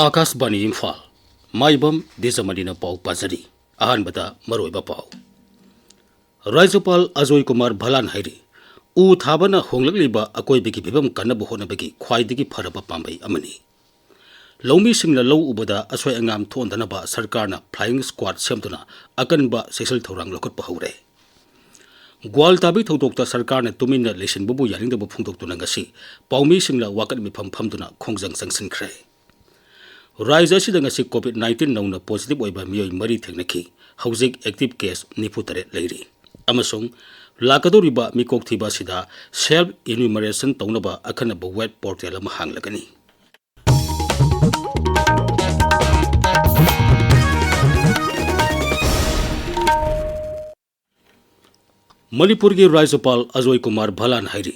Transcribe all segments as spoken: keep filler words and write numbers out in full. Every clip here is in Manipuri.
ꯑꯥꯀꯥꯁꯕꯥꯅꯤ ꯏꯝꯐꯥꯜ, ꯃꯥꯏꯕꯝ ꯗꯤꯖꯃꯅꯤꯅ ꯄꯥꯎ ꯄꯥꯖꯔꯤ꯫ ꯑꯍꯥꯟꯕꯗ ꯃꯔꯨꯑꯣꯏꯕ ꯄꯥꯎ꯫ ꯔꯥꯖ꯭ꯌꯄꯥꯜ ꯑꯖꯣꯏ ꯀꯨꯃꯥꯔ ꯚꯂꯥꯟ ꯍꯥꯏꯔꯤ, ꯎ ꯊꯥꯕꯅ ꯍꯣꯡꯂꯛꯂꯤꯕ ꯑꯀꯣꯏꯕꯒꯤ ꯐꯤꯕꯝ ꯀꯟꯅꯕ ꯍꯣꯠꯅꯕꯒꯤ ꯈ꯭ꯋꯥꯏꯗꯒꯤ ꯐꯔꯕ ꯄꯥꯝꯕꯩ ꯑꯃꯅꯤ꯫ ꯂꯧꯃꯤꯁꯤꯡꯅ ꯂꯧ ꯎꯕꯗ ꯑꯁꯣꯏ ꯑꯉꯥꯝ ꯊꯣꯛꯍꯟꯗꯅꯕ ꯁꯔꯀꯥꯔꯅ flying squad ꯁꯦꯝꯗꯨꯅ ꯑꯀꯟꯕ ꯆꯦꯛꯁꯤꯜ ꯊꯧꯔꯥꯡ ꯂꯧꯈꯠꯄ ꯍꯧꯔꯦ꯫ ꯒ꯭ꯋꯥꯜ ꯇꯥꯕꯤ ꯊꯧꯗꯣꯛꯇ ꯁꯔꯀꯥꯔꯅ ꯇꯨꯃꯤꯟꯅ ꯂꯩꯁꯤꯟꯕꯕꯨ ꯌꯥꯅꯤꯡꯗꯕ ꯐꯣꯡꯗꯣꯛꯇꯨꯅ ꯉꯁꯤ ꯄꯥꯎꯃꯤꯁꯤꯡꯅ ꯋꯥꯀꯠ ꯃꯤꯐꯝ ꯐꯝꯗꯨꯅ ꯈꯣꯡꯖꯪ ꯆꯪꯁꯤꯟꯈ꯭ꯔꯦ꯫ ꯔꯥꯖ꯭ꯌ ꯑꯁꯤꯗ ꯉꯁꯤ COVID nineteen ꯅꯧꯅ positive ꯑꯣꯏꯕ ꯃꯤꯑꯣꯏ ꯃꯔꯤ ꯊꯦꯡꯅꯈꯤ꯫ ꯍꯧꯖꯤꯛ active case ꯅꯤꯐꯨ ꯇꯔꯦꯠ ꯂꯩꯔꯤ꯫ ꯑꯃꯁꯨꯡ ꯂꯥꯛꯀꯗꯧꯔꯤꯕ ꯃꯤꯀꯣꯛ ꯊꯤꯕ ꯑꯁꯤꯗ self enumeration ꯇꯧꯅꯕ ꯑꯈꯟꯅꯕ web portal ꯑꯃ ꯍꯥꯡꯂꯒꯅꯤ꯫ ꯃꯅꯤꯄꯨꯔꯒꯤ ꯔꯥꯖ꯭ꯌꯄꯥꯜ ꯑꯖꯣꯏ ꯀꯨꯃꯥꯔ ꯚꯂꯥꯟ ꯍꯥꯏꯔꯤ,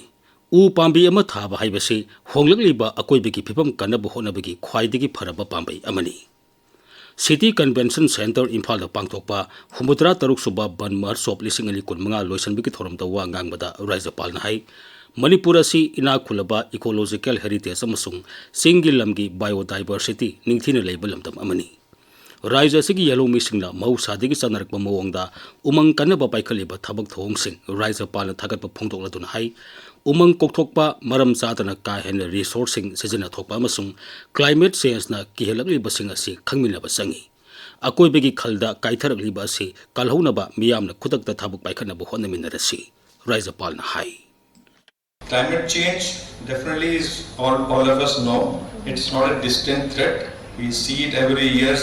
ꯎ ꯄꯥꯝꯕꯤ ꯑꯃ ꯊꯥꯕ ꯍꯥꯏꯕꯁꯤ ꯍꯣꯡꯂꯛꯂꯤꯕ ꯑꯀꯣꯏꯕꯒꯤ ꯐꯤꯕꯝ ꯀꯟꯅꯕ ꯍꯣꯠꯅꯕꯒꯤ ꯈ꯭ꯋꯥꯏꯗꯒꯤ ꯐꯔꯕ ꯄꯥꯝꯕꯩ ꯑꯃꯅꯤ꯫ City Convention Centre ꯏꯝꯐꯥꯜꯗ ꯄꯥꯡꯊꯣꯛꯄ ꯍꯨꯝꯐꯨꯇꯔꯥ ꯇꯔꯨꯛ ꯁꯨꯕ ꯕꯟ ꯃꯍꯣꯠꯁꯣꯕ ꯂꯤꯁꯤꯡ ꯑꯅꯤ ꯀꯨꯟꯃꯉꯥ ꯂꯣꯏꯁꯤꯟꯕꯒꯤ ꯊꯧꯔꯝꯗ ꯋꯥ ꯉꯥꯡꯕꯗ ꯔꯥꯖ꯭ꯌꯄꯥꯜꯅ ꯍꯥꯏ, ꯃꯅꯤꯄꯨꯔ ꯑꯁꯤ ꯏꯅꯥꯛ ꯈꯨꯜꯂꯕ ecological heritage ꯑꯃꯁꯨꯡ ꯆꯤꯡꯒꯤ ꯂꯝꯒꯤ biodiversity ꯅꯤꯡꯊꯤꯅ ꯂꯩꯕ ꯂꯝꯗꯝ ꯑꯃꯅꯤ꯫ ꯔꯥꯖ꯭ꯌ ꯑꯁꯤꯒꯤ ꯌꯦꯜꯍꯧꯃꯤꯁꯤꯡꯅ ꯃꯍꯧꯁꯥꯗꯒꯤ ꯆꯠꯅꯔꯛꯄ ꯃꯑꯣꯡꯗ ꯎꯃꯪ ꯀꯟꯅꯕ ꯄꯥꯏꯈꯠꯂꯤꯕ ꯊꯕꯛ ꯊꯧꯑꯣꯡꯁꯤꯡ ꯔꯥꯖ꯭ꯌꯄꯥꯜꯅ ꯊꯥꯒꯠꯄ ꯐꯣꯡꯗꯣꯛꯂꯗꯨꯅ ꯍꯥꯏ, ꯎꯃꯪ ꯀꯣꯛꯊꯣꯛꯄ, ꯃꯔꯝ ꯆꯥꯗꯅ ꯀꯥ ꯍꯦꯟꯅ resourceꯁꯤꯡ ꯁꯤꯖꯤꯟꯅꯊꯣꯛꯄ ꯑꯃꯁꯨꯡ climate changeꯅ ꯀꯤꯍꯜꯂꯛꯂꯤꯕꯁꯤꯡ ꯑꯁꯤ ꯈꯪꯃꯤꯟꯅꯕ ꯆꯪꯏ꯫ ꯑꯀꯣꯏꯕꯒꯤ ꯈꯜꯗ ꯀꯥꯏꯊꯔꯛꯂꯤꯕ ꯑꯁꯤ ꯀꯜꯍꯧꯅꯕ ꯃꯤꯌꯥꯝꯅ ꯈꯨꯗꯛꯇ ꯊꯕꯛ ꯄꯥꯏꯈꯠꯅꯕ ꯍꯣꯠꯅꯃꯤꯟꯅꯔꯁꯤ, ꯔꯥꯖ꯭ꯌꯄꯥꯜꯅ ꯍꯥꯏ꯫ Climate change definitely is, all, all of us know, it's not a distant threat. We see it every year,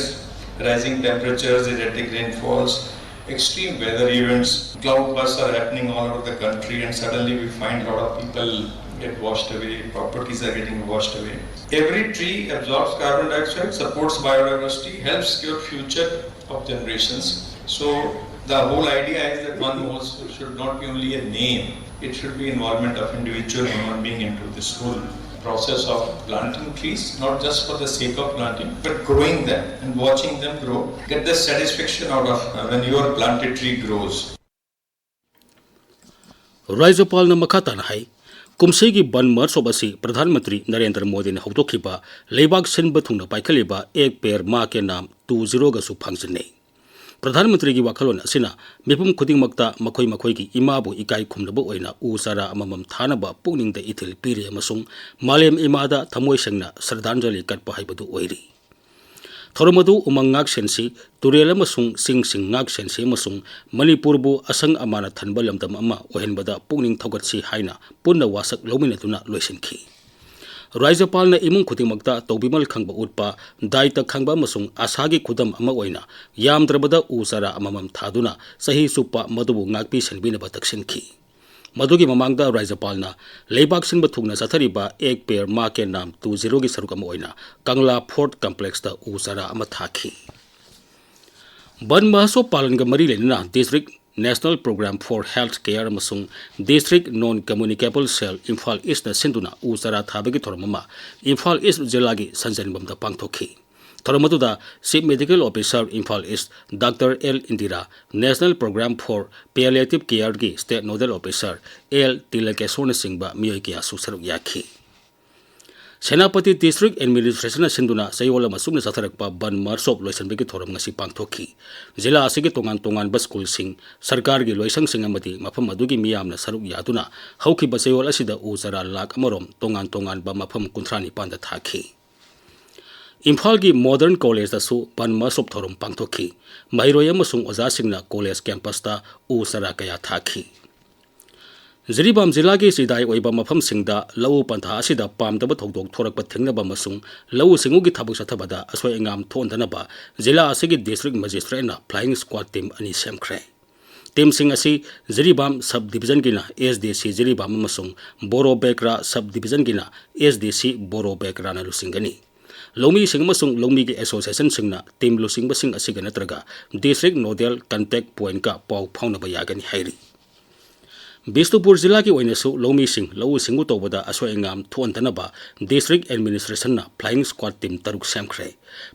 rising temperatures, erratic rainfalls, extreme weather events. Cloud bursts are happening all over the country, and suddenly we find a lot of people get washed away, properties are getting washed away. Every tree absorbs carbon dioxide, supports biodiversity, helps secure future of generations. So the whole idea is that one must, should not be only a name, it should be involvement of individual human being into this whole process of planting trees, not just for the sake of planting, but growing them and watching them grow. Get the satisfaction out of, uh, when you your planted tree grows. ꯔꯥꯖ꯭ꯌꯄꯥꯜꯅ ꯃꯈꯥ ꯇꯥꯅ ꯍꯥꯏ, ꯀꯨꯝꯁꯤꯒꯤ ꯕꯟ ꯃꯍꯣꯠꯁꯣꯞ ꯑꯁꯤ ꯄ꯭ꯔꯙꯥꯟ ꯃꯟꯇ꯭ꯔꯤ ꯅꯔꯦꯟꯗ꯭ꯔ ꯃꯣꯗꯤꯅ ꯍꯧꯗꯣꯛꯈꯤꯕ ꯂꯩꯕꯥꯛ ꯁꯤꯟꯕ ꯊꯨꯡꯅ ꯄꯥꯏꯈꯠꯂꯤꯕ ꯑꯦꯛ ꯄꯦꯔ ꯃꯥ ꯀꯦ ꯅꯥꯝ ꯇꯨ ꯖꯤꯔꯣꯒꯁꯨ ꯐꯥꯡꯖꯤꯟꯅꯩ꯫ ꯄ꯭ꯔꯙꯥꯟ ꯃꯟꯇ꯭ꯔꯤꯒꯤ ꯋꯥꯈꯜꯂꯣꯟ ꯑꯁꯤꯅ ꯃꯤꯄꯨꯝ ꯈꯨꯗꯤꯡꯃꯛꯇ ꯃꯈꯣꯏ ꯃꯈꯣꯏꯒꯤ ꯏꯃꯥꯕꯨ ꯏꯀꯥꯏ ꯈꯨꯝꯅꯕ ꯑꯣꯏꯅ ꯎ ꯆꯥꯔꯥ ꯑꯃꯃꯝ ꯊꯥꯅꯕ ꯄꯨꯛꯅꯤꯡꯗ ꯏꯊꯤꯜ ꯄꯤꯔꯤ ꯑꯃꯁꯨꯡ ꯃꯥꯂꯦꯝ ꯏꯃꯥꯗ ꯊꯃꯣꯏ ꯁꯦꯡꯅ ꯁ꯭ꯔꯗꯥꯟꯖꯂꯤ ꯀꯠꯄ ꯍꯥꯏꯕꯗꯨ ꯑꯣꯏꯔꯤ꯫ ꯊꯧꯔꯝ ꯑꯗꯨ ꯎꯃꯪ ꯉꯥꯛ ꯁꯦꯟꯁꯤ, ꯇꯨꯔꯦꯜ ꯑꯃꯁꯨꯡ ꯆꯤꯡꯁꯤꯡ ꯉꯥꯛ ꯁꯦꯟꯁꯤ ꯑꯃꯁꯨꯡ ꯃꯅꯤꯄꯨꯔꯕꯨ ꯑꯁꯪ ꯑꯃꯥꯟꯅ ꯊꯟꯕ ꯂꯝꯗꯝ ꯑꯃ ꯑꯣꯏꯍꯟꯕꯗ ꯄꯨꯛꯅꯤꯡ ꯊꯧꯒꯠꯁꯤ ꯍꯥꯏꯅ ꯄꯨꯟꯅ ꯋꯥꯁꯛ ꯂꯧꯃꯤꯟꯅꯗꯨꯅ ꯂꯣꯏꯁꯤꯟꯈꯤ꯫ ꯔꯥꯖ꯭ꯌꯄꯥꯜꯅ ꯏꯃꯨꯡ ꯈꯨꯗꯤꯡꯃꯛꯇ ꯇꯧꯕꯤꯃꯜ ꯈꯪꯕ ꯎꯠꯄ, ꯗꯥꯏꯇ ꯈꯪꯕ ꯑꯃꯁꯨꯡ ꯑꯥꯁꯥꯒꯤ ꯈꯨꯗꯝ ꯑꯃ ꯑꯣꯏꯅ ꯌꯥꯝꯗ꯭ꯔꯕꯗ ꯎ ꯆꯥꯔꯥ ꯑꯃꯃꯝ ꯊꯥꯗꯨꯅ ꯆꯍꯤ ꯆꯨꯞꯄ ꯃꯗꯨꯕꯨ ꯉꯥꯛꯄꯤ ꯁꯦꯟꯕꯤꯅꯕ ꯇꯛꯁꯤꯟꯈꯤ꯫ ꯃꯗꯨꯒꯤ ꯃꯃꯥꯡꯗ ꯔꯥꯖ꯭ꯌꯄꯥꯜꯅ ꯂꯩꯕꯥꯛ ꯁꯤꯟꯕ ꯊꯨꯡꯅ ꯆꯠꯊꯔꯤꯕ ꯑꯦꯛ ꯄꯦꯔ ꯃꯥ ꯀꯦ ꯅꯥꯝ ꯇꯨ ꯖꯤꯔꯣꯒꯤ ꯁꯔꯨꯛ ꯑꯃ ꯑꯣꯏꯅ ꯀꯪꯂꯥ ꯐꯣꯔꯠ ꯀꯝꯄ꯭ꯂꯦꯛꯁꯇ ꯎ ꯆꯥꯔꯥ ꯑꯃ ꯊꯥꯈꯤ꯫ ꯕꯟ ꯃꯍꯣꯠꯁꯣꯞ ꯄꯥꯂꯟꯒ ꯃꯔꯤ ꯂꯩꯅꯅ District National Program for Health Care ꯑꯃꯁꯨꯡ District Non Communicable Cell Imphal ꯏꯁꯅ ꯁꯤꯟꯗꯨꯅ ꯎ ꯆꯥꯔꯥ ꯊꯥꯕꯒꯤ ꯊꯧꯔꯝ ꯑꯃ ꯏꯝꯐꯥꯜ ꯏꯁ ꯖꯤꯂꯥꯒꯤ ꯁꯟꯖꯦꯟꯕꯝꯗ ꯄꯥꯡꯊꯣꯛꯈꯤ꯫ ꯊꯧꯔꯝ ꯑꯗꯨꯗ Chief Medical Officer Imphal east doctor L Indira, National Program for Palliative Careꯒꯤ State Nodal Officer ꯑꯦꯜ ꯇꯤꯂꯀꯦꯁꯣꯔꯅꯆꯤꯡꯕ ꯃꯤꯑꯣꯏ ꯀꯌꯥꯁꯨ ꯁꯔꯨꯛ ꯌꯥꯈꯤ꯫ ꯁꯦꯅꯥꯄꯇꯤ District Administrationꯅ ꯁꯤꯟꯗꯨꯅ ꯆꯌꯣꯜ ꯑꯃ ꯆꯨꯞꯅ ꯆꯠꯊꯔꯛꯄ ꯕꯟ ꯃꯍꯣꯠꯁꯣꯞ ꯂꯣꯏꯁꯤꯟꯕꯒꯤ ꯊꯧꯔꯝ ꯉꯁꯤ ꯄꯥꯡꯊꯣꯛꯈꯤ꯫ ꯖꯤꯂꯥ ꯑꯁꯤꯒꯤ ꯇꯣꯉꯥꯟ ꯇꯣꯉꯥꯟꯕ ꯁ꯭ꯀꯨꯜꯁꯤꯡ, ꯁꯔꯀꯥꯔꯒꯤ ꯂꯣꯏꯁꯪꯁꯤꯡ ꯑꯃꯗꯤ ꯃꯐꯝ ꯑꯗꯨꯒꯤ ꯃꯤꯌꯥꯝꯅ ꯁꯔꯨꯛ ꯌꯥꯗꯨꯅ ꯍꯧꯈꯤꯕ ꯆꯌꯣꯜ ꯑꯁꯤꯗ ꯎ ꯆꯥꯔꯥ ꯂꯥꯈ ꯑꯃꯔꯣꯝ ꯇꯣꯉꯥꯟ ꯇꯣꯉꯥꯟꯕ ꯃꯐꯝ ꯀꯨꯟꯊ꯭ꯔꯥ ꯅꯤꯄꯥꯟꯗ ꯊꯥꯈꯤ꯫ ꯏꯝꯐꯥꯜꯒꯤ Modern Collegeꯇꯁꯨ ꯕꯟ ꯃꯍꯣꯠꯁꯣꯞ ꯊꯧꯔꯝ ꯄꯥꯡꯊꯣꯛꯈꯤ꯫ ꯃꯍꯩꯔꯣꯏ ꯑꯃꯁꯨꯡ ꯑꯣꯖꯥꯁꯤꯡꯅ ꯀꯣꯂꯦꯖ ꯀꯦꯝꯄꯁꯇ ꯎ ꯆꯥꯔꯥ ꯀꯌꯥ ꯊꯥꯈꯤ꯫ ꯖꯤꯔꯤꯕꯥꯝ ꯖꯤꯂꯥꯒꯤ ꯆꯤꯗꯥꯏ ꯑꯣꯏꯕ ꯃꯐꯝꯁꯤꯡꯗ ꯂꯧꯎ ꯄꯟꯊꯥ ꯑꯁꯤꯗ ꯄꯥꯝꯗꯕ ꯊꯧꯗꯣꯛ ꯊꯣꯔꯛꯄ ꯊꯤꯡꯅꯕ ꯑꯃꯁꯨꯡ ꯂꯧꯎ ꯁꯤꯡꯎꯒꯤ ꯊꯕꯛ ꯆꯠꯊꯕꯗ ꯑꯁꯣꯏ ꯑꯉꯥꯝ ꯊꯣꯛꯍꯟꯗꯅꯕ ꯖꯤꯂꯥ ꯑꯁꯤꯒꯤ District Magistrateꯅ Flying Squad team ꯑꯅꯤ ꯁꯦꯝꯈ꯭ꯔꯦ꯫ Teamꯁꯤꯡ ꯑꯁꯤ ꯖꯤꯔꯤꯕꯥꯝ Sub Divisionꯒꯤꯅ ꯑꯦꯁ ꯗꯤ ꯁꯤ ꯖꯤꯔꯤꯕꯥꯝ ꯑꯃꯁꯨꯡ ꯕꯣꯔꯣ ꯕꯦꯀ꯭ꯔꯥ Sub Divisionꯒꯤꯅ ꯑꯦꯁ ꯗꯤ ꯁꯤ ꯕꯣꯔꯣ ꯕꯦꯀ꯭ꯔꯥꯅ ꯂꯨꯆꯤꯡꯒꯅꯤ꯫ ꯂꯧꯃꯤꯁꯤꯡ ꯑꯃꯁꯨꯡ ꯂꯧꯃꯤꯒꯤ associationꯁꯤꯡꯅ team ꯂꯨꯆꯤꯡꯕꯁꯤꯡ ꯑꯁꯤꯒ ꯅꯠꯇ꯭ꯔꯒ District Nodal Contact Pointꯀ ꯄꯥꯎ ꯐꯥꯎꯅꯕ ꯌꯥꯒꯅꯤ ꯍꯥꯏꯔꯤ꯫ ꯕꯤꯁꯅꯨꯄꯨꯔ ꯖꯤꯂꯥꯒꯤ ꯑꯣꯏꯅꯁꯨ ꯂꯧꯃꯤꯁꯤꯡ ꯂꯧꯎ ꯁꯤꯡꯎ ꯇꯧꯕꯗ ꯑꯁꯣꯏ ꯑꯉꯥꯝ ꯊꯣꯛꯍꯟꯗꯅꯕ District Administrationꯅ Flying Squad team ꯇꯔꯨꯛ ꯁꯦꯝꯈ꯭ꯔꯦ꯫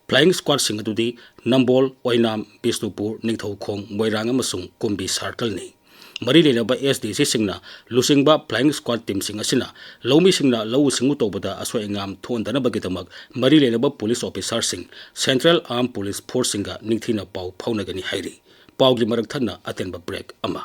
Flying Squadꯁꯤꯡ ꯑꯗꯨꯗꯤ ꯅꯝꯕꯣꯜ, ꯑꯣꯏꯅꯥꯝ, ꯕꯤꯁꯅꯨꯄꯨꯔ, ꯅꯤꯡꯊꯧꯈꯣꯡ, ꯃꯣꯏꯔꯥꯡ ꯑꯃꯁꯨꯡ ꯀꯨꯝꯕꯤ circleꯅꯤ꯫ ꯃꯔꯤ ꯂꯩꯅꯕ ꯑꯦꯁ ꯗꯤ ꯁꯤꯁꯤꯡꯅ ꯂꯨꯆꯤꯡꯕ ꯐ꯭ꯂꯥꯏꯌꯤꯡ ꯁ꯭ꯀ꯭ꯋꯥꯗ ꯇꯤꯝꯁꯤꯡ ꯑꯁꯤꯅ ꯂꯧꯃꯤꯁꯤꯡꯅ ꯂꯧꯎ ꯁꯤꯡꯎ ꯇꯧꯕꯗ ꯑꯁꯣꯏ ꯑꯉꯥꯝ ꯊꯣꯛꯍꯟꯗꯅꯕꯒꯤꯗꯃꯛ ꯃꯔꯤ ꯂꯩꯅꯕ ꯄꯨꯂꯤꯁ ꯑꯣꯐꯤꯁꯥꯔꯁꯤꯡ, ꯁꯦꯟꯇ꯭ꯔꯦꯜ ꯑꯥꯔꯝ ꯄꯨꯂꯤꯁ ꯐꯣꯔꯁꯁꯤꯡꯒ ꯅꯤꯡꯊꯤꯅ ꯄꯥꯎ ꯐꯥꯎꯅꯒꯅꯤ ꯍꯥꯏꯔꯤ꯫ ꯄꯥꯎꯒꯤ ꯃꯔꯛ ꯊꯠꯅ ꯑꯇꯦꯟꯕ ꯕ꯭ꯔꯦꯛ ꯑꯃ꯫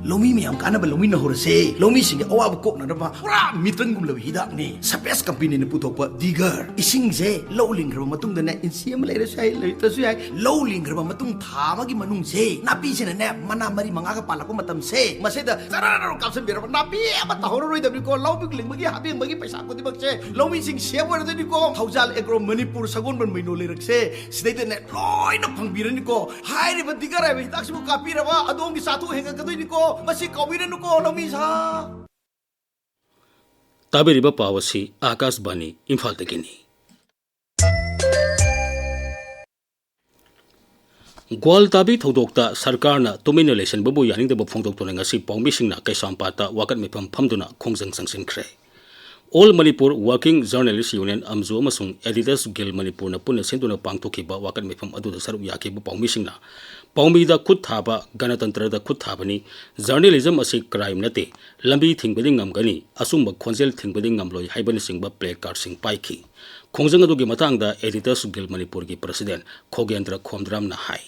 ꯂꯧꯃꯤ ꯃꯌꯥꯝ ꯀꯥꯟꯅꯕ ꯂꯧꯃꯤꯟꯅꯍꯧꯔꯁꯦ꯫ ꯂꯧꯃꯤꯁꯤꯡꯒꯤ ꯑꯋꯥꯕ ꯀꯣꯛꯅꯅꯕ ꯄꯨꯔꯥ ꯃꯤꯇꯟꯒꯨꯝꯂꯕ ꯍꯤꯗꯥꯛꯅꯤ꯫ ꯁꯄꯦꯁ ꯀꯝꯄꯦꯅꯤꯅ ꯄꯨꯊꯣꯛꯄ ꯗꯤꯒꯔ꯫ ꯏꯁꯤꯡꯁꯦ ꯂꯧ ꯂꯤꯡꯈ꯭ꯔꯕ ꯃꯇꯨꯡꯗꯅꯦ, ꯏꯟꯆꯤ ꯑꯃ ꯂꯩꯔꯁꯨ ꯌꯥꯏ, ꯂꯩꯇ꯭ꯔꯁꯨ ꯌꯥꯏ, ꯂꯧ ꯂꯤꯡꯈ꯭ꯔꯕ ꯃꯇꯨꯡ ꯊꯥ ꯑꯃꯒꯤ ꯃꯅꯨꯡꯁꯦ ꯅꯥꯄꯤꯁꯤꯅꯅꯦ ꯃꯅꯥ ꯃꯔꯤ ꯃꯉꯥꯒ ꯄꯥꯜꯂꯛꯄ ꯃꯇꯝꯁꯦ, ꯃꯁꯤꯗ ꯆꯔꯥꯔ ꯀꯥꯞꯁꯤꯟꯕꯤꯔꯕ ꯅꯥꯄꯤ ꯑꯃ ꯇꯧꯍꯧꯔꯔꯣꯏꯗꯕꯅꯤꯀꯣ꯫ ꯂꯧ ꯂꯤꯡꯕꯒꯤ ꯍꯥꯕꯦꯡꯕꯒꯤ ꯄꯩꯁꯥ ꯈꯨꯗꯤꯡꯃꯛꯁꯦ ꯂꯧꯃꯤꯁꯤꯡ ꯁꯦꯞ ꯑꯣꯏꯔꯗꯣꯏꯅꯤꯀꯣ꯫ ꯊꯧꯖꯥꯜ ꯑꯦꯒ꯭ꯔꯣ ꯃꯅꯤꯄꯨꯔ ꯁꯒꯣꯜꯕꯟ ꯃꯩꯅꯣ ꯂꯩꯔꯛꯁꯦ ꯁꯤꯗꯩꯗꯅꯦ ꯂꯣꯏꯅ ꯐꯪꯕꯤꯔꯅꯤꯀꯣ꯫ ꯍꯥꯏꯔꯤꯕ ꯗꯤꯒꯔ ꯍꯥꯏꯕ ꯍꯤꯗꯥꯛꯁꯤꯕꯨ ꯀꯥꯞꯄꯤꯔꯕ ꯑꯗꯣꯝꯒꯤ ꯆꯥꯊꯣꯛ ꯍꯦꯟꯒꯠꯀꯗꯣꯏꯅꯤꯀꯣ꯫ ꯃꯁꯤ ꯀꯥꯎꯕꯤꯔꯅꯨꯀꯣ, ꯂꯧꯃꯤ ꯁꯥ꯫ ꯇꯥꯕꯤꯔꯤꯕ ꯄꯥꯎ ꯑꯁꯤ ꯑꯥꯀꯥꯁꯕꯥꯅꯤ ꯏꯝꯐꯥꯜꯗꯒꯤꯅꯤ꯫ ꯒ꯭ꯋꯥꯜ ꯇꯥꯕꯤ ꯊꯧꯗꯣꯛꯇ ꯁꯔꯀꯥꯔꯅ ꯇꯨꯃꯤꯟꯅ ꯂꯩꯁꯤꯟꯕꯕꯨ ꯌꯥꯅꯤꯡꯗꯕ ꯐꯣꯡꯗꯣꯛꯇꯨꯅ ꯉꯁꯤ ꯄꯥꯎꯃꯤꯁꯤꯡꯅ ꯀꯩꯁꯥꯝꯄꯥꯠꯇ ꯋꯥꯀꯠ ꯃꯤꯐꯝ ꯐꯝꯗꯨꯅ ꯈꯣꯡꯖꯪ ꯆꯪꯁꯤꯟꯈ꯭ꯔꯦ꯫ All Manipur Working Journalist Union, ꯑꯝꯖꯨ ꯑꯃꯁꯨꯡ Editors Guild ꯃꯅꯤꯄꯨꯔꯅ ꯄꯨꯟꯅ ꯁꯤꯟꯗꯨꯅ ꯄꯥꯡꯊꯣꯛꯈꯤꯕ ꯋꯥꯀꯠ ꯃꯤꯐꯝ ꯑꯗꯨꯗ ꯁꯔꯨꯛ ꯌꯥꯈꯤꯕ ꯄꯥꯎꯃꯤꯁꯤꯡꯅ ꯄꯥꯎꯃꯤꯗ ꯈꯨꯠ ꯊꯥꯕ, ꯒꯅꯇꯟꯇ꯭ꯔꯗ ꯈꯨꯠ ꯊꯥꯕꯅꯤ, ꯖꯔꯅꯦꯂꯤꯖꯝ ꯑꯁꯤ ꯀ꯭ꯔꯥꯏꯝ ꯅꯠꯇꯦ, ꯂꯝꯕꯤ ꯊꯤꯡꯕꯗꯤ ꯉꯝꯒꯅꯤ, ꯑꯆꯨꯝꯕ ꯈꯣꯟꯖꯦꯜ ꯊꯤꯡꯕꯗꯤ ꯉꯝꯂꯣꯏ ꯍꯥꯏꯕꯅꯆꯤꯡꯕ ꯄ꯭ꯂꯦ ꯀꯥꯔꯗꯁꯤꯡ ꯄꯥꯏꯈꯤ꯫ ꯈꯣꯡꯖꯪ ꯑꯗꯨꯒꯤ ꯃꯇꯥꯡꯗ Editors Guild ꯃꯅꯤꯄꯨꯔꯒꯤ ꯄ꯭ꯔꯁꯤꯗꯦꯟ ꯈꯣꯒꯦꯟꯗ꯭ꯔ ꯈꯣꯝꯗ꯭ꯔꯝꯅ ꯍꯥꯏ꯫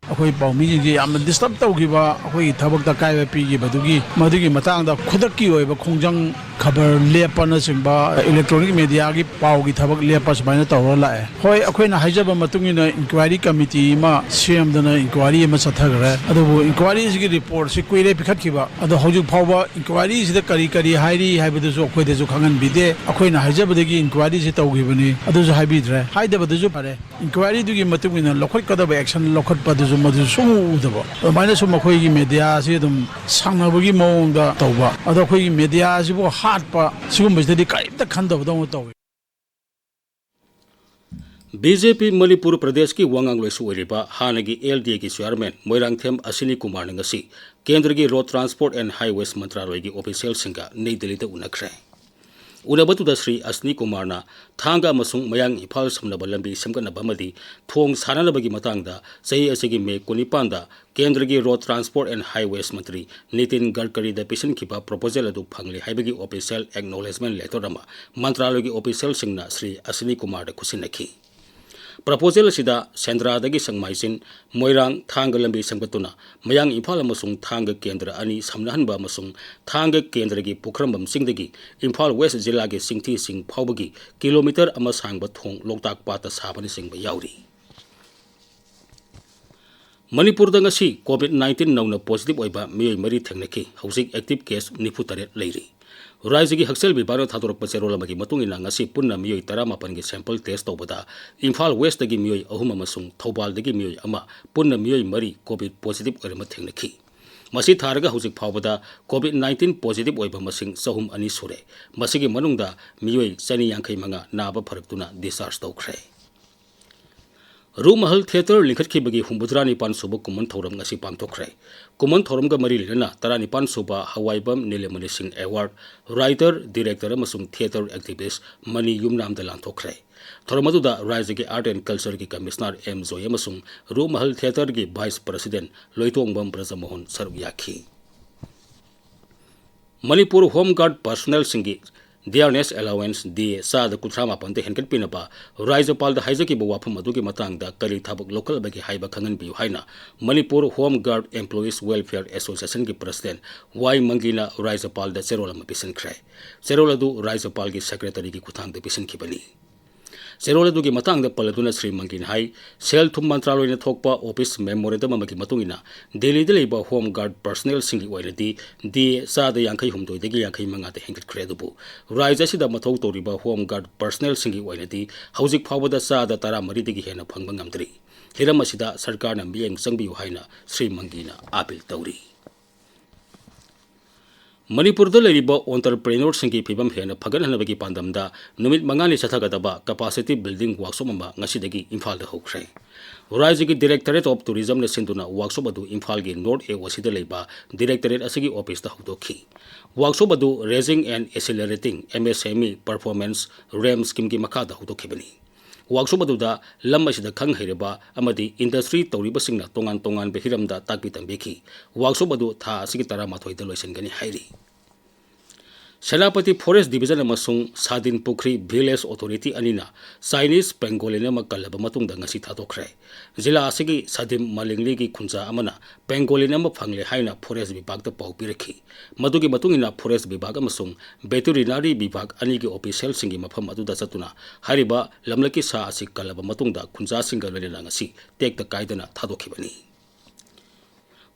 ꯑꯩꯈꯣꯏ ꯄꯥꯎꯃꯤꯁꯤꯡꯁꯦ ꯌꯥꯝꯅ ꯗꯤꯁꯇꯔꯕ ꯇꯧꯈꯤꯕ, ꯑꯩꯈꯣꯏꯒꯤ ꯊꯕꯛꯇ ꯑꯀꯥꯏꯕ ꯄꯤꯈꯤꯕꯗꯨꯒꯤ, ꯃꯗꯨꯒꯤ ꯃꯇꯥꯡꯗ ꯈꯨꯗꯛꯀꯤ ꯑꯣꯏꯕ ꯈꯣꯡꯖꯪ, ꯈꯕꯔ ꯂꯦꯞꯄꯅꯆꯤꯡꯕ, ꯏꯂꯦꯛꯇ꯭ꯔꯣꯅꯤꯛ ꯃꯦꯗꯤꯌꯥꯒꯤ ꯄꯥꯎꯒꯤ ꯊꯕꯛ ꯂꯦꯞꯄ ꯁꯨꯃꯥꯏꯅ ꯇꯧꯔ ꯂꯥꯛꯑꯦ꯫ ꯍꯣꯏ, ꯑꯩꯈꯣꯏꯅ ꯍꯥꯏꯖꯕ ꯃꯇꯨꯡ ꯏꯟꯅ ꯏꯟꯀ꯭ꯋꯥꯏꯔꯤ ꯀꯃꯤꯇꯤ ꯑꯃ ꯁꯦꯝꯗꯅ ꯏꯟꯀ꯭ꯋꯥꯏꯔꯤ ꯑꯃ ꯆꯠꯊꯈ꯭ꯔꯦ꯫ ꯑꯗꯨꯕꯨ ꯏꯟꯀ꯭ꯋꯥꯏꯔꯤꯁꯤꯒꯤ ꯔꯤꯄꯣꯔꯠꯁꯤ ꯀꯨꯏꯔꯦ ꯄꯤꯈꯠꯈꯤꯕ, ꯑꯗꯣ ꯍꯧꯖꯤꯛ ꯐꯥꯎꯕ ꯏꯟꯀ꯭ꯋꯥꯏꯔꯤꯁꯤꯗ ꯀꯔꯤ ꯀꯔꯤ ꯍꯥꯏꯔꯤ ꯍꯥꯏꯕꯗꯨꯁꯨ ꯑꯩꯈꯣꯏꯗꯁꯨ ꯈꯪꯍꯟꯕꯤꯗꯦ꯫ ꯑꯩꯈꯣꯏꯅ ꯍꯥꯏꯖꯕꯗꯒꯤ ꯏꯟꯀ꯭ꯋꯥꯏꯔꯤꯁꯤ ꯇꯧꯈꯤꯕꯅꯤ, ꯑꯗꯨꯁꯨ ꯍꯥꯏꯕꯤꯗ꯭ꯔꯦ꯫ ꯍꯥꯏꯗꯕꯗꯨꯁꯨ ꯐꯔꯦ꯫ ꯏꯟꯀ꯭ꯋꯥꯏꯔꯤꯗꯨꯒꯤ ꯃꯇꯨꯡ ꯏꯟꯅ ꯂꯧꯈꯠꯀꯗꯕ ꯑꯦꯛꯁꯟ ꯂꯧꯈꯠꯄꯗꯨꯁꯨ ꯃꯗꯨ ꯁꯨꯝ ꯎꯗꯕ꯫ ꯑꯗꯨꯃꯥꯏꯅ ꯁꯨꯝ ꯑꯩꯈꯣꯏꯒꯤ ꯃꯦꯗꯤꯌꯥꯁꯤ ꯑꯗꯨꯝ ꯁꯥꯡꯅꯕꯒꯤ ꯃꯑꯣꯡꯗ ꯇꯧꯕ꯫ ꯑꯗꯣ ꯑꯩꯈꯣꯏꯒꯤ ꯃꯦꯗꯤꯌꯥꯁꯤꯕꯨ ꯍꯥꯠꯄ ꯁꯤꯒꯨꯝꯕꯁꯤꯗꯗꯤ ꯀꯔꯤꯝꯇ ꯈꯟꯗꯕꯗꯧꯅ ꯇꯧꯏ꯫ ꯕꯤ ꯖꯦ ꯄꯤ ꯃꯅꯤꯄꯨꯔ ꯄ꯭ꯔꯗꯦꯁꯀꯤ ꯋꯥ ꯉꯥꯡꯂꯣꯏꯁꯨ ꯑꯣꯏꯔꯤꯕ ꯍꯥꯟꯅꯒꯤ ꯑꯦꯜ ꯗꯤ ꯑꯦꯒꯤ ꯆꯤꯌꯥꯔꯃꯦꯟ ꯃꯣꯏꯔꯥꯡꯊꯦꯝ ꯑꯁꯤꯅꯤ ꯀꯨꯃꯥꯔꯅ ꯉꯁꯤ ꯀꯦꯟꯗ꯭ꯔꯒꯤ ꯔꯣꯗ ꯇ꯭ꯔꯥꯟꯁꯄꯣꯔꯠ ꯑꯦꯟ ꯍꯥꯏꯋꯦꯁ ꯃꯟꯇ꯭ꯔꯥꯂꯣꯏꯒꯤ ꯑꯣꯐꯤꯁꯤꯌꯦꯜꯁꯤꯡꯒ ꯅꯩ ꯗꯦꯜꯂꯤꯗ ꯎꯅꯈ꯭ꯔꯦ꯫ ꯎꯅꯕꯗꯨꯗ ꯁ꯭ꯔꯤ ꯑꯁꯅꯤ ꯀꯨꯃꯥꯔꯅ ꯊꯥꯡꯒ ꯑꯃꯁꯨꯡ ꯃꯌꯥꯡ ꯏꯝꯐꯥꯜ ꯁꯝꯅꯕ ꯂꯝꯕꯤ ꯁꯦꯝꯒꯠꯅꯕ ꯑꯃꯗꯤ ꯊꯣꯡ ꯁꯥꯟꯅꯅꯕꯒꯤ ꯃꯇꯥꯡꯗ ꯆꯍꯤ ꯑꯁꯤꯒꯤ ꯃꯦ ꯀꯨꯟꯅꯤꯄꯥꯟꯗ ꯀꯦꯟꯗ꯭ꯔꯒꯤ Road Transport and Highways Mantri Nitin ꯒꯗꯀꯔꯤꯗ ꯄꯤꯁꯤꯟꯈꯤꯕ proposal ꯑꯗꯨ ꯐꯪꯂꯦ ꯍꯥꯏꯕꯒꯤ official acknowledgement letter ꯑꯃ ꯃꯟꯇ꯭ꯔꯥꯂꯣꯏꯒꯤ officialꯁꯤꯡꯅ ꯁ꯭ꯔꯤ ꯑꯁꯅꯤ ꯀꯨꯃꯥꯔꯗ ꯈꯨꯠꯁꯤꯟꯅꯈꯤ꯫ Proposal ꯑꯁꯤꯗ ꯁꯦꯟꯗ꯭ꯔꯥꯗꯒꯤ ꯁꯦꯛꯃꯥꯏꯖꯤꯟ, ꯃꯣꯏꯔꯥꯡ, ꯊꯥꯡꯒ ꯂꯝꯕꯤ ꯁꯦꯝꯒꯠꯇꯨꯅ ꯃꯌꯥꯡ ꯏꯝꯐꯥꯜ ꯑꯃꯁꯨꯡ ꯊꯥꯡꯒ ꯀꯦꯟꯗ꯭ꯔ ꯑꯅꯤ ꯁꯝꯅꯍꯟꯕ ꯑꯃꯁꯨꯡ ꯊꯥꯡꯒ ꯀꯦꯟꯗ꯭ꯔꯒꯤ ꯄꯨꯈ꯭ꯔꯝꯕꯝ ꯆꯤꯡꯗꯒꯤ ꯏꯝꯐꯥꯜ West ꯖꯤꯂꯥꯒꯤ ꯆꯤꯡꯊꯤ ꯆꯤꯡ ꯐꯥꯎꯕꯒꯤ kilometre ꯑꯃ ꯁꯥꯡꯕ ꯊꯣꯡ ꯂꯣꯛꯇꯥꯛ ꯄꯥꯠꯇ ꯁꯥꯕꯅꯆꯤꯡꯕ ꯌꯥꯎꯔꯤ꯫ ꯃꯅꯤꯄꯨꯔꯗ ꯉꯁꯤ COVID nineteen ꯅꯧꯅ positive ꯑꯣꯏꯕ ꯃꯤꯑꯣꯏ ꯃꯔꯤ ꯊꯦꯡꯅꯈꯤ꯫ ꯍꯧꯖꯤꯛ active case ꯅꯤꯐꯨ ꯇꯔꯦꯠ ꯂꯩꯔꯤ꯫ ꯔꯥꯖ꯭ꯌꯒꯤ ꯍꯛꯁꯦꯜ ꯕꯤꯚꯥꯒꯅ ꯊꯥꯗꯣꯔꯛꯄ ꯆꯦꯔꯣꯜ ꯑꯃꯒꯤ ꯃꯇꯨꯡ ꯏꯟꯅ, ꯉꯁꯤ ꯄꯨꯟꯅ ꯃꯤꯑꯣꯏ ꯇꯔꯥꯃꯥꯄꯟꯒꯤ sample test ꯇꯧꯕꯗ ꯏꯝꯐꯥꯜ Westꯇꯒꯤ ꯃꯤꯑꯣꯏ ꯑꯍꯨꯝ ꯑꯃꯁꯨꯡ ꯊꯧꯕꯥꯜꯗꯒꯤ ꯃꯤꯑꯣꯏ ꯑꯃ, ꯄꯨꯟꯅ ꯃꯤꯑꯣꯏ ꯃꯔꯤ COVID positive ꯑꯣꯏꯔꯝꯕ ꯊꯦꯡꯅꯈꯤ꯫ ꯃꯁꯤ ꯊꯥꯔꯒ ꯍꯧꯖꯤꯛ ꯐꯥꯎꯕꯗ COVID nineteen positive ꯑꯣꯏꯕ ꯃꯁꯤꯡ ꯆꯍꯨꯝ ꯑꯅꯤ ꯁꯨꯔꯦ꯫ ꯃꯁꯤꯒꯤ ꯃꯅꯨꯡꯗ ꯃꯤꯑꯣꯏ ꯆꯅꯤ ꯌꯥꯡꯈꯩ ꯃꯉꯥ ꯅꯥꯕ ꯐꯔꯛꯇꯨꯅ discharge ꯇꯧꯈ꯭ꯔꯦ꯫ ꯔꯨꯃꯍꯜ Theatre ꯂꯤꯡꯈꯠꯈꯤꯕꯒꯤ ꯍꯨꯝꯐꯨꯇꯔꯥ ꯅꯤꯄꯥꯟ ꯁꯨꯕ ꯀꯨꯝꯑꯣꯟ ꯊꯧꯔꯝ ꯉꯁꯤ ꯄꯥꯡꯊꯣꯛꯈ꯭ꯔꯦ꯫ ꯀꯨꯝꯑꯣꯟ ꯊꯧꯔꯝꯒ ꯃꯔꯤ ꯂꯩꯅꯅ ꯇꯔꯥꯅꯤꯄꯥꯟ ꯁꯨꯕ ꯍꯋꯥꯏꯕꯝ ꯅꯤꯂꯃꯅꯤ ꯁꯤꯡ Award, writer, director ꯑꯃꯁꯨꯡ theatre activist ꯃꯅꯤ ꯌꯨꯝꯅꯥꯝꯗ ꯂꯥꯟꯊꯣꯛꯈ꯭ꯔꯦ꯫ ꯊꯧꯔꯝ ꯑꯗꯨꯗ ꯔꯥꯖ꯭ꯌꯒꯤ Art and Cultureꯒꯤ Commissioner ꯑꯦꯝ ꯖꯣꯏ ꯑꯃꯁꯨꯡ ꯔꯨꯃꯍꯜ Theatreꯒꯤ Vice President ꯂꯣꯏꯇꯣꯡꯕꯝ ꯕ꯭ꯔꯖꯃꯣꯍꯟ ꯁꯔꯨꯛ ꯌꯥꯈꯤ꯫ Manipur Home Guard personnelꯁꯤꯡꯒꯤ dearness allowance, ꯗꯤ ꯑꯦ, ꯆꯥꯗ ꯀꯨꯟꯊ꯭ꯔꯥ ꯃꯥꯄꯟꯗ ꯍꯦꯟꯒꯠꯄꯤꯅꯕ ꯔꯥꯖ꯭ꯌꯄꯥꯜꯗ ꯍꯥꯏꯖꯈꯤꯕ ꯋꯥꯐꯝ ꯑꯗꯨꯒꯤ ꯃꯇꯥꯡꯗ ꯀꯔꯤ ꯊꯕꯛ ꯂꯧꯈꯠꯂꯕꯒꯦ ꯍꯥꯏꯕ ꯈꯪꯍꯟꯕꯤꯌꯨ ꯍꯥꯏꯅ Manipur Home Guard Employees Welfare Associationꯒꯤ President ꯋꯥꯏ ꯃꯪꯒꯤꯅ ꯔꯥꯖ꯭ꯌꯄꯥꯜꯗ ꯆꯦꯔꯣꯜ ꯑꯃ ꯄꯤꯁꯤꯟꯈ꯭ꯔꯦ꯫ ꯆꯦꯔꯣꯜ ꯑꯗꯨ ꯔꯥꯖ꯭ꯌꯄꯥꯜꯒꯤ Secretaryꯒꯤ ꯈꯨꯠꯊꯥꯡꯗ ꯄꯤꯁꯤꯟꯈꯤꯕꯅꯤ꯫ ꯆꯦꯔꯣꯜ ꯑꯗꯨꯒꯤ ꯃꯇꯥꯡꯗ ꯄꯜꯂꯗꯨꯅ ꯁ꯭ꯔꯤ ꯃꯪꯒꯤꯅ ꯍꯥꯏ, ꯁꯦꯜ ꯊꯨꯝ ꯃꯟꯇ꯭ꯔꯥꯂꯣꯏꯅ ꯊꯣꯛꯄ office memorandum ꯑꯃꯒꯤ ꯃꯇꯨꯡ ꯏꯟꯅ, ꯗꯦꯜꯂꯤꯗ ꯂꯩꯕ Home Guard personnelꯁꯤꯡꯒꯤ ꯑꯣꯏꯅꯗꯤ ꯗꯤ ꯑꯦ ꯆꯥꯗ ꯌꯥꯡꯈꯩ ꯍꯨꯝꯗꯣꯏꯗꯒꯤ ꯌꯥꯡꯈꯩ ꯃꯉꯥꯗ ꯍꯦꯟꯒꯠꯈ꯭ꯔꯦ꯫ ꯑꯗꯨꯕꯨ ꯔꯥꯖ꯭ꯌ ꯑꯁꯤꯗ ꯃꯊꯧ ꯇꯧꯔꯤꯕ Home Guard personnelꯁꯤꯡꯒꯤ ꯑꯣꯏꯅꯗꯤ ꯍꯧꯖꯤꯛ ꯐꯥꯎꯕꯗ ꯆꯥꯗ ꯇꯔꯥꯃꯔꯤꯗꯒꯤ ꯍꯦꯟꯅ ꯐꯪꯕ ꯉꯝꯗ꯭ꯔꯤ꯫ ꯍꯤꯔꯝ ꯑꯁꯤꯗ ꯁꯔꯀꯥꯔꯅ ꯃꯤꯠꯌꯦꯡ ꯆꯪꯕꯤꯌꯨ ꯍꯥꯏꯅ ꯁ꯭ꯔꯤ ꯃꯪꯒꯤꯅ appeal ꯇꯧꯔꯤ꯫ ꯃꯅꯤꯄꯨꯔꯗ ꯂꯩꯔꯤꯕ entrepreneurꯁꯤꯡꯒꯤ ꯐꯤꯕꯝ ꯍꯦꯟꯅ ꯐꯒꯠꯍꯟꯅꯕꯒꯤ ꯄꯥꯟꯗꯝꯗ ꯅꯨꯃꯤꯠ ꯃꯉꯥꯅꯤ ꯆꯠꯊꯒꯗꯕ capacity building workshop ꯑꯃ ꯉꯁꯤꯗꯒꯤ ꯏꯝꯐꯥꯜꯗ ꯍꯧꯈ꯭ꯔꯦ꯫ ꯔꯥꯖ꯭ꯌꯒꯤ Directorate of Tourismꯅ ꯁꯤꯟꯗꯨꯅ workshop ꯑꯗꯨ ꯏꯝꯐꯥꯜꯒꯤ North AOCꯗ ꯂꯩꯕ Directorate ꯑꯁꯤꯒꯤ officeꯇ ꯍꯧꯗꯣꯛꯈꯤ꯫ Workshop ꯑꯗꯨ Raising and Accelerating MSME Performance, RAM schemeꯒꯤ ꯃꯈꯥꯗ ꯍꯧꯗꯣꯛꯈꯤꯕꯅꯤ꯫ Workshop ꯑꯗꯨꯗ ꯂꯝ ꯑꯁꯤꯗ ꯈꯪ ꯍꯩꯔꯕ ꯑꯃꯗꯤ industry ꯇꯧꯔꯤꯕꯁꯤꯡꯅ ꯇꯣꯉꯥꯟ ꯇꯣꯉꯥꯟꯕ ꯍꯤꯔꯝꯗ ꯇꯥꯛꯄꯤ ꯇꯝꯕꯤꯈꯤ꯫ Workshop ꯑꯗꯨ ꯊꯥ ꯑꯁꯤꯒꯤ ꯇꯔꯥꯃꯥꯊꯣꯏꯗ ꯂꯣꯏꯁꯤꯟꯒꯅꯤ ꯍꯥꯏꯔꯤ꯫ ꯁꯦꯅꯥꯄꯇꯤ Forest Division ꯑꯃꯁꯨꯡ ꯁꯥꯗꯤꯟ ꯄꯨꯈ꯭ꯔꯤ Village Authority ꯑꯅꯤꯅ Chinese pangolin ꯑꯃ ꯀꯜꯂꯕ ꯃꯇꯨꯡꯗ ꯉꯁꯤ ꯊꯥꯗꯣꯛꯈ꯭ꯔꯦ꯫ ꯖꯤꯂꯥ ꯑꯁꯤꯒꯤ ꯁꯥꯗꯤꯝ ꯃꯥꯂꯤꯡꯂꯤꯒꯤ ꯈꯨꯟꯖꯥ ꯑꯃꯅ pangolin ꯑꯃ ꯐꯪꯂꯦ ꯍꯥꯏꯅ Forest ꯕꯤꯚꯥꯒꯇ ꯄꯥꯎ ꯄꯤꯔꯛꯈꯤ꯫ ꯃꯗꯨꯒꯤ ꯃꯇꯨꯡ ꯏꯟꯅ Forest ꯕꯤꯚꯥꯒ ꯑꯃꯁꯨꯡ Veterinary ꯕꯤꯚꯥꯒ ꯑꯅꯤꯒꯤ officialꯁꯤꯡꯒꯤ ꯃꯐꯝ ꯑꯗꯨꯗ ꯆꯠꯇꯨꯅ ꯍꯥꯏꯔꯤꯕ ꯂꯝꯂꯛꯀꯤ ꯁꯥ ꯑꯁꯤ ꯀꯜꯂꯕ ꯃꯇꯨꯡꯗ ꯈꯨꯟꯖꯥꯁꯤꯡꯒ ꯂꯣꯏꯅꯅ ꯉꯁꯤ ꯇꯦꯛꯇ ꯀꯥꯏꯗꯅ ꯊꯥꯗꯣꯛꯈꯤꯕꯅꯤ꯫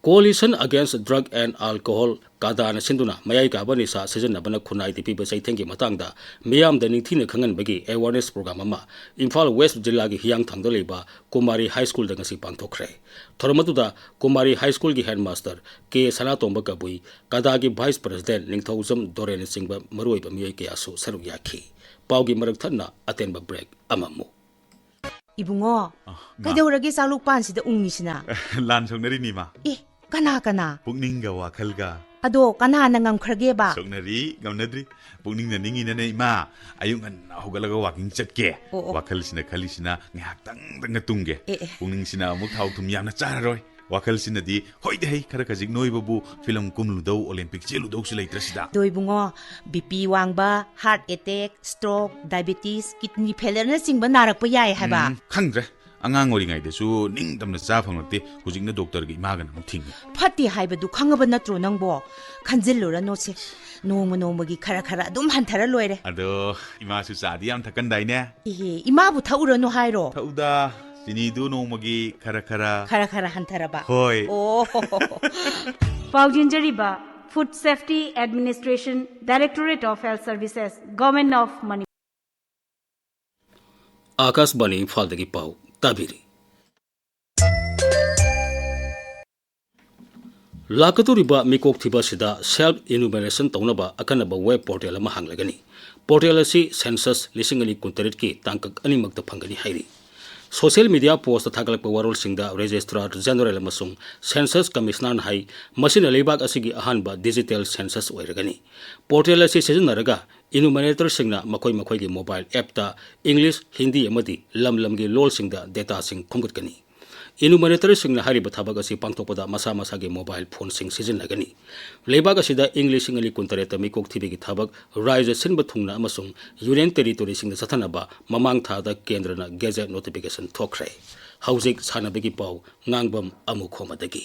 Coalition Against Drug and Alcohol, ꯀꯥꯗꯥꯅ ꯁꯤꯟꯗꯨꯅ ꯃꯌꯥꯏ ꯀꯥꯕ ꯅꯤꯁꯥ ꯁꯤꯖꯤꯟꯅꯕꯅ ꯈꯨꯟꯅꯥꯏꯗ ꯄꯤꯕ ꯆꯩꯊꯦꯡꯒꯤ ꯃꯇꯥꯡꯗ ꯃꯤꯌꯥꯝꯗ ꯅꯤꯡꯊꯤꯅ ꯈꯪꯍꯟꯕꯒꯤ awareness program ꯑꯃ ꯏꯝꯐꯥꯜ West ꯖꯤꯂꯥꯒꯤ ꯍꯤꯌꯥꯡꯊꯥꯡꯗ ꯂꯩꯕ ꯀꯨꯃꯥꯔꯤ High Schoolꯗ ꯉꯁꯤ ꯄꯥꯡꯊꯣꯛꯈ꯭ꯔꯦ꯫ ꯊꯧꯔꯝ ꯑꯗꯨꯗ ꯀꯨꯃꯥꯔꯤ High Schoolꯒꯤ headmaster ꯀꯦ ꯁꯅꯥꯇꯣꯝꯕ ꯀꯕꯨꯏ, ꯀꯥꯗꯥꯒꯤ vice president ꯅꯤꯡꯊꯧꯖꯝ ꯗꯣꯔꯦꯟꯅꯆꯤꯡꯕ ꯃꯔꯨꯑꯣꯏꯕ ꯃꯤꯑꯣꯏ ꯀꯌꯥꯁꯨ ꯁꯔꯨꯛ ꯌꯥꯈꯤ꯫ ꯄꯥꯎꯒꯤ ꯃꯔꯛ ꯊꯠꯅ ꯑꯇꯦꯟꯕ break ꯑꯃꯃꯨꯛ꯫ ꯏꯕꯨꯡꯉꯣ, ꯑ, ꯏꯃꯥ꯫ ꯀꯩꯗꯧꯔꯒꯦ ꯆꯥꯛꯂꯨꯛ ꯄꯥꯟꯁꯤꯗ ꯎꯪꯉꯤꯁꯤꯅ? ꯂꯥꯟ ꯁꯣꯛꯅꯔꯤꯅꯤ, ꯏꯃꯥ꯫ ꯑꯦ, ꯀꯅꯥ ꯀꯅꯥ? ꯄꯨꯛꯅꯤꯡꯒ ꯋꯥꯈꯜꯒ꯫ ꯑꯗꯣ ꯀꯅꯥꯅ ꯉꯝꯈ꯭ꯔꯒꯦꯕ? ꯁꯣꯛꯅꯔꯤ, ꯉꯝꯅꯗ꯭ꯔꯤ꯫ ꯄꯨꯛꯅꯤꯡꯅ ꯅꯤꯡꯉꯤꯅꯅꯦ, ꯏꯃꯥ꯫ ꯑꯌꯨꯛ ꯉꯟꯅ ꯍꯧꯒꯠꯂꯒ walking ꯆꯠꯀꯦ꯫ ꯑꯣ, ꯑꯣ꯫ ꯋꯥꯈꯜꯁꯤꯅ ꯈꯜꯂꯤꯁꯤꯅ ꯉꯥꯏꯍꯥꯛꯇꯪꯗꯪꯒ ꯇꯨꯝꯒꯦ꯫ ꯑꯦ, ꯑꯦ꯫ ꯄꯨꯛꯅꯤꯡꯁꯤꯅ ꯑꯃꯨꯛ ꯊꯥꯎ ꯊꯨꯝ ꯌꯥꯝꯅ ꯆꯥꯔꯔꯣꯏ꯫ ꯋꯥꯈꯜꯁꯤꯅꯗꯤ ꯍꯣꯏꯗ ꯍꯩ, ꯈꯔ ꯈꯖꯤꯛ ꯅꯣꯏꯕꯕꯨ film ꯀꯨꯝꯂꯨꯗꯧ, Olympic ꯆꯦꯜꯂꯨꯗꯧꯁꯨ ꯂꯩꯇ꯭ꯔꯁꯤꯗ꯫ ꯑꯗꯣ ꯏꯕꯨꯡꯉꯣ, BP ꯋꯥꯡꯕ, heart attack, stroke, diabetes, kidney failureꯅꯆꯤꯡꯕ ꯅꯥꯔꯛꯄ ꯌꯥꯏ ꯍꯥꯏꯕ꯫ ꯎꯝ, ꯈꯪꯗ꯭ꯔꯦ꯫ ꯑꯉꯥꯡ ꯑꯣꯏꯔꯤꯉꯩꯗꯁꯨ ꯅꯤꯡꯇꯝꯅ ꯆꯥ ꯐꯪꯂꯛꯇꯦ, ꯍꯧꯖꯤꯛꯅ doctorꯒ ꯏꯃꯥꯒꯅ ꯑꯃꯨꯛ ꯊꯤꯡꯉꯤ꯫ ꯐꯠꯇꯦ ꯍꯥꯏꯕꯗꯨ ꯈꯪꯉꯕ ꯅꯠꯇ꯭ꯔꯣ ꯅꯪꯕꯣ? ꯈꯟꯖꯤꯜꯂꯨꯔꯅꯨꯁꯦ꯫ ꯅꯣꯡꯃ ꯅꯣꯡꯃꯒꯤ ꯈꯔ ꯈꯔ ꯑꯗꯨꯝ ꯍꯟꯊꯔ ꯂꯣꯏꯔꯦ꯫ ꯑꯗꯣ ꯏꯃꯥꯁꯨ ꯆꯥꯗꯤ ꯌꯥꯝ ꯊꯛꯀꯟꯗꯥꯏꯅꯦ? ꯏꯍꯦ, ꯏꯃꯥꯕꯨ ꯊꯛꯎꯔꯅꯨ ꯍꯥꯏꯔꯣ? ꯊꯛꯎꯗ, ꯆꯤꯅꯤꯗꯨ ꯅꯣꯡꯃꯒꯤ ꯈꯔ ꯈꯔ꯫ ꯈꯔ ꯈꯔ ꯍꯟꯊꯔꯕ? ꯍꯣꯏ꯫ ꯑꯣ꯫ ꯄꯥꯎꯖꯦꯟꯖꯔꯤꯕ Food Safety Administration, Directorate of Health Services, Government of Manipur꯫ ꯑꯥꯀꯥꯁꯕꯥꯅꯤ ꯏꯝꯐꯥꯜꯗꯒꯤ ꯄꯥꯎ ꯇꯥꯕꯤꯔꯤ꯫ ꯂꯥꯛꯀꯗꯧꯔꯤꯕ ꯃꯤꯀꯣꯛ ꯊꯤꯕ ꯑꯁꯤꯗ self enumeration ꯇꯧꯅꯕ ꯑꯈꯟꯅꯕ web portal ꯑꯃ ꯍꯥꯡꯂꯒꯅꯤ꯫ Portal ꯑꯁꯤ census ꯂꯤꯁꯤꯡ ꯑꯅꯤ ꯀꯨꯟꯇꯔꯦꯠꯀꯤ ꯇꯥꯡꯀꯛ ꯑꯅꯤꯃꯛꯇ ꯐꯪꯒꯅꯤ ꯍꯥꯏꯔꯤ꯫ Social media post ꯊꯥꯒꯠꯂꯛꯄ ꯋꯥꯔꯣꯜꯁꯤꯡꯗ Registrar General ꯑꯃꯁꯨꯡ Census Commissionerꯅ ꯍꯥꯏ, ꯃꯁꯤꯅ ꯂꯩꯕꯥꯛ ꯑꯁꯤꯒꯤ ꯑꯍꯥꯟꯕ digital census ꯑꯣꯏꯔꯒꯅꯤ꯫ Portal ꯑꯁꯤ ꯁꯤꯖꯤꯟꯅꯔꯒ enumeratorꯁꯤꯡꯅ ꯃꯈꯣꯏ ꯃꯈꯣꯏꯒꯤ mobile appꯇ English, Hindi ꯑꯃꯗꯤ ꯂꯝ ꯂꯝꯒꯤ ꯂꯣꯜꯁꯤꯡꯗ dataꯁꯤꯡ ꯈꯣꯝꯒꯠꯀꯅꯤ꯫ Enumeratorꯁꯤꯡꯅ ꯍꯥꯏꯔꯤꯕ ꯊꯕꯛ ꯑꯁꯤ ꯄꯥꯡꯊꯣꯛꯄꯗ ꯃꯁꯥ ꯃꯁꯥꯒꯤ mobile phoneꯁꯤꯡ ꯁꯤꯖꯤꯟꯅꯒꯅꯤ꯫ ꯂꯩꯕꯥꯛ ꯑꯁꯤꯗ ꯏꯪ ꯂꯤꯁꯤꯡ ꯑꯅꯤ ꯀꯨꯟꯇꯔꯦꯠꯇ ꯃꯤꯀꯣꯛ ꯊꯤꯕꯒꯤ ꯊꯕꯛ ꯔꯥꯖ꯭ꯌ ꯁꯤꯟꯕ ꯊꯨꯡꯅ ꯑꯃꯁꯨꯡ Union Territoryꯁꯤꯡꯗ ꯆꯠꯊꯅꯕ ꯃꯃꯥꯡ ꯊꯥꯗ ꯀꯦꯟꯗ꯭ꯔꯅ gazette notification ꯊꯣꯛꯈ꯭ꯔꯦ꯫ ꯍꯧꯖꯤꯛ ꯁꯥꯟꯅꯕꯒꯤ ꯄꯥꯎ, ꯉꯥꯡꯕꯝ ꯑꯃꯨꯈꯣꯃꯗꯒꯤ꯫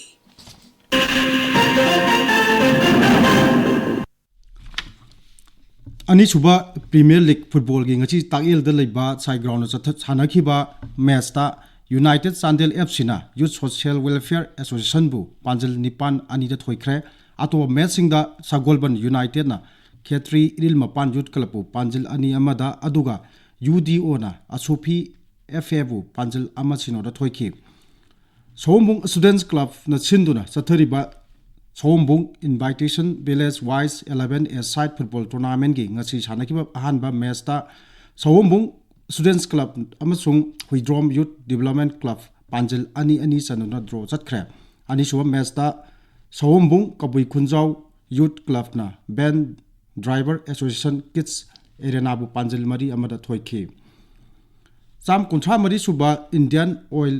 ꯑꯅꯤꯁꯨꯕ Premier League footballꯒꯤ ꯉꯁꯤ ꯇꯥꯛꯌꯦꯜꯗ ꯂꯩꯕ ꯁꯥꯏ groundꯗ ꯆꯠꯊ-, ꯁꯥꯟꯅꯈꯤꯕ matchꯇ United Chandel FCꯅ Youth Social Welfare Associationꯕꯨ ꯄꯥꯟꯖꯜ ꯅꯤꯄꯥꯟ ꯑꯅꯤꯗ ꯊꯣꯏꯈ꯭ꯔꯦ꯫ ꯑꯇꯣꯞꯄ matchꯁꯤꯡꯗ ꯁꯒꯣꯜꯕꯟ Unitedꯅ ꯈꯦꯇ꯭ꯔꯤ ꯏꯔꯤꯜ ꯃꯄꯥꯟ Youth Clubꯄꯨ ꯄꯥꯟꯖꯜ ꯑꯅꯤ ꯑꯃꯗ, ꯑꯗꯨꯒ UDOꯅ ꯑꯁꯣꯐꯤ FAꯕꯨ ꯄꯥꯟꯖꯜ ꯑꯃ ꯁꯤꯅꯣꯗ ꯊꯣꯏꯈꯤ꯫ ꯁꯑꯣꯝꯕꯨꯡ Students Clubꯅ ꯁꯤꯟꯗꯨꯅ ꯆꯠꯊꯔꯤꯕ ꯁꯑꯣꯝꯕꯨꯡ Invitation Village Wise eleven-a-side football tournamentꯀꯤ ꯉꯁꯤ ꯁꯥꯟꯅꯈꯤꯕ ꯑꯍꯥꯟꯕ matchꯇ ꯁꯑꯣꯝꯕꯨꯡ Students Club ꯑꯃꯁꯨꯡ ꯍꯨꯏꯗ꯭ꯔꯣꯝ Youth Development Club ꯄꯥꯟꯖꯤꯜ ꯑꯅꯤ ꯑꯅꯤ ꯆꯟꯗꯨꯅ draw ꯆꯠꯈ꯭ꯔꯦ꯫ ꯑꯅꯤꯁꯨꯕ matchꯇ ꯁꯑꯣꯝꯕꯨꯡ ꯀꯕꯨꯏ ꯈꯨꯟꯖꯥꯎ Youth Clubꯅ Van Driver Association Kids Arenaꯕꯨ ꯄꯥꯟꯖꯤꯜ ꯃꯔꯤ ꯑꯃꯗ ꯊꯣꯏꯈꯤ꯫ ꯆꯥꯝ ꯀꯨꯟꯊ꯭ꯔꯥ ꯃꯔꯤ ꯁꯨꯕ Indian Oil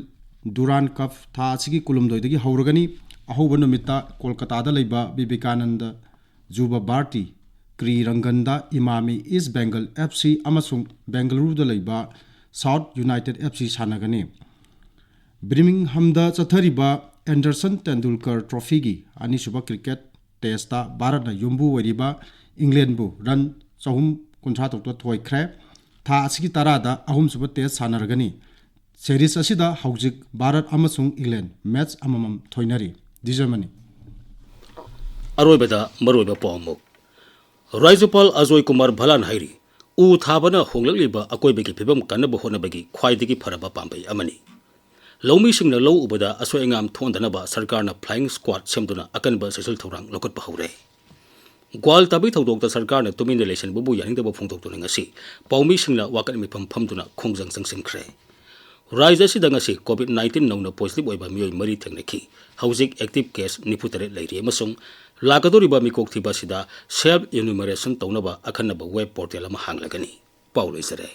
Durand Cup ꯊꯥ ꯑꯁꯤꯒꯤ ꯀꯨꯟꯍꯨꯝꯗꯣꯏꯗꯒꯤ ꯍꯧꯔꯒꯅꯤ꯫ ꯑꯍꯧꯕ ꯅꯨꯃꯤꯠꯇ ꯀꯣꯜꯀꯇꯥꯗ ꯂꯩꯕ ꯕꯤꯕꯦꯀꯥꯅꯟꯗ ꯖꯨꯕ ꯚꯥꯔꯇꯤ ꯀ꯭ꯔꯤ ꯔꯪꯒꯟꯗ ꯏꯃꯥꯃꯤ East Bengal FC ꯑꯃꯁꯨꯡ ꯕꯦꯡꯒꯂꯨꯔꯨꯗ ꯂꯩꯕ South United FC ꯁꯥꯟꯅꯒꯅꯤ꯫ ꯕꯤꯔꯃꯤꯡꯍꯝꯗ ꯆꯠꯊꯔꯤꯕ ꯑꯦꯟꯗꯔꯁꯟ ꯇꯦꯟꯗꯨꯜꯀꯔ ꯇ꯭ꯔꯣꯐꯤꯒꯤ ꯑꯅꯤꯁꯨꯕ cricket testꯇ ꯚꯥꯔꯠꯅ ꯌꯨꯝꯕꯨ ꯑꯣꯏꯔꯤꯕ ꯏꯪꯂꯦꯟꯕꯨ run ꯆꯍꯨꯝ ꯀꯨꯟꯊ꯭ꯔꯥ ꯇꯔꯨꯛꯇ ꯊꯣꯏꯈ꯭ꯔꯦ꯫ ꯊꯥ ꯑꯁꯤꯒꯤ ꯇꯔꯥꯗ ꯑꯍꯨꯝꯁꯨꯕ test ꯁꯥꯟꯅꯔꯒꯅꯤ꯫ Series ꯑꯁꯤꯗ ꯍꯧꯖꯤꯛ ꯚꯥꯔꯠ ꯑꯃꯁꯨꯡ ꯏꯪꯂꯦꯟ match ꯑꯃꯃꯝ ꯊꯣꯏꯅꯔꯤ꯫ ꯗꯤꯖꯃꯅꯤ꯫ ꯑꯔꯣꯏꯕꯗ ꯃꯔꯨꯑꯣꯏꯕ ꯄꯥꯎ ꯑꯃꯨꯛ꯫ ꯔꯥꯖ꯭ꯌꯄꯥꯜ ꯑꯖꯣꯏ ꯀꯨꯃꯥꯔ ꯚꯂꯥꯟ ꯍꯥꯏꯔꯤ, ꯎ ꯊꯥꯕꯅ ꯍꯣꯡꯂꯛꯂꯤꯕ ꯑꯀꯣꯏꯕꯒꯤ ꯐꯤꯕꯝ ꯀꯟꯅꯕ ꯍꯣꯠꯅꯕꯒꯤ ꯈ꯭ꯋꯥꯏꯗꯒꯤ ꯐꯔꯕ ꯄꯥꯝꯕꯩ ꯑꯃꯅꯤ꯫ ꯂꯧꯃꯤꯁꯤꯡꯅ ꯂꯧ ꯎꯕꯗ ꯑꯁꯣꯏ ꯑꯉꯥꯝ ꯊꯣꯛꯍꯟꯗꯅꯕ ꯁꯔꯀꯥꯔꯅ flying squad ꯁꯦꯝꯗꯨꯅ ꯑꯀꯟꯕ ꯆꯦꯛꯁꯤꯜ ꯊꯧꯔꯥꯡ ꯂꯧꯈꯠꯄ ꯍꯧꯔꯦ꯫ ꯒ꯭ꯋꯥꯜ ꯇꯥꯕꯤ ꯊꯧꯗꯣꯛꯇ ꯁꯔꯀꯥꯔꯅ ꯇꯨꯃꯤꯟꯅ ꯂꯩꯁꯤꯟꯕꯕꯨ ꯌꯥꯅꯤꯡꯗꯕ ꯐꯣꯡꯗꯣꯛꯇꯨꯅ ꯉꯁꯤ ꯄꯥꯎꯃꯤꯁꯤꯡꯅ ꯋꯥꯀꯠ ꯃꯤꯐꯝ ꯐꯝꯗꯨꯅ ꯈꯣꯡꯖꯪ ꯆꯪꯁꯤꯟꯈ꯭ꯔꯦ꯫ ꯔꯥꯖ꯭ꯌ ꯑꯁꯤꯗ ꯉꯁꯤ COVID nineteen ꯅꯧꯅ positive ꯑꯣꯏꯕ ꯃꯤꯑꯣꯏ ꯃꯔꯤ ꯊꯦꯡꯅꯈꯤ꯫ ꯍꯧꯖꯤꯛ active case ꯅꯤꯐꯨ ꯇꯔꯦꯠ ꯂꯩꯔꯤ ꯑꯃꯁꯨꯡ ꯂꯥꯛꯀꯗꯧꯔꯤꯕ ꯃꯤꯀꯣꯛ ꯊꯤꯕ ꯑꯁꯤꯗ self enumeration ꯇꯧꯅꯕ ꯑꯈꯟꯅꯕ web portal ꯑꯃ ꯍꯥꯡꯂꯒꯅꯤ꯫ ꯄꯥꯎ ꯂꯣꯏꯖꯔꯦ꯫